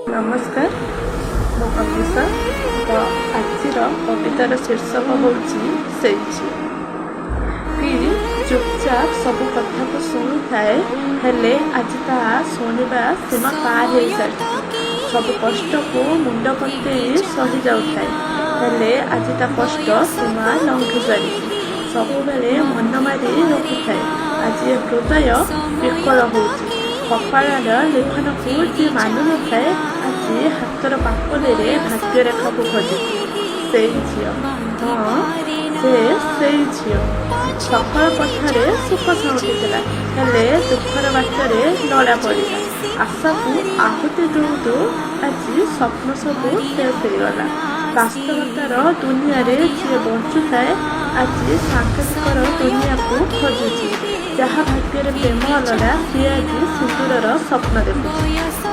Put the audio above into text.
ନମସ୍କାର, ମୁଁ ଅନିଶା। ତ ଆଜିର କବିତାର ଶୀର୍ଷକ ହେଉଛି ସେଇ ଝିଅ କି ଚୁପଚାପ ସବୁ କଥାକୁ ଶୁଣୁଥାଏ, ହେଲେ ଆଜି ତା ଶୁଣିବା ସୀମା ପାର ହେଇସାରିଛି। ସବୁ କଷ୍ଟକୁ ମୁଣ୍ଡ ପତେଇ ସହି ଯାଉଥାଏ, ହେଲେ ଆଜି ତା କଷ୍ଟ ସୀମା ଲଙ୍ଘି ସାରିଛି। ସବୁବେଳେ ମନ ମାରି ରଖୁଥାଏ, ଆଜି ଏ ହୃଦୟ ବିକଳ ହେଉଛି। କପାଳର ଲିଖନକୁ ଯିଏ ମାନୁନଥାଏ, ଆଜି ହାତର ପାପୁଲିରେ ଭାଗ୍ୟରେଖାକୁ ଖୋଜୁଛି। ସେଇ ଝିଅ, ହଁ, ସେ ସେଇ ଝିଅ। ସକଳ ପଥରେ ସୁଖ ସାଉଁଟିଥିଲା, ହେଲେ ଦୁଃଖର ବାଟରେ ଲୋଡ଼ା ପଡ଼ିଲା। ଆଶାକୁ ଆହୁତି ଦଉ ଦଉ ଆଜି ସ୍ୱପ୍ନ ସବୁ ଶେଷ ହେଇଗଲା। ବାସ୍ତବତାର ଦୁନିଆରେ ଯିଏ ବଞ୍ଚୁଥାଏ, ଆଜି ସାଙ୍କେତିକର ଦୁନିଆକୁ ଖୋଜୁଛି। ଯାହା ଭାଗ୍ୟରେ ପ୍ରେମ ଅଲୋଡ଼ା, ସିଏ ଆଜି ସିନ୍ଦୁରର ସ୍ୱପ୍ନ ଦେଖୁଛି।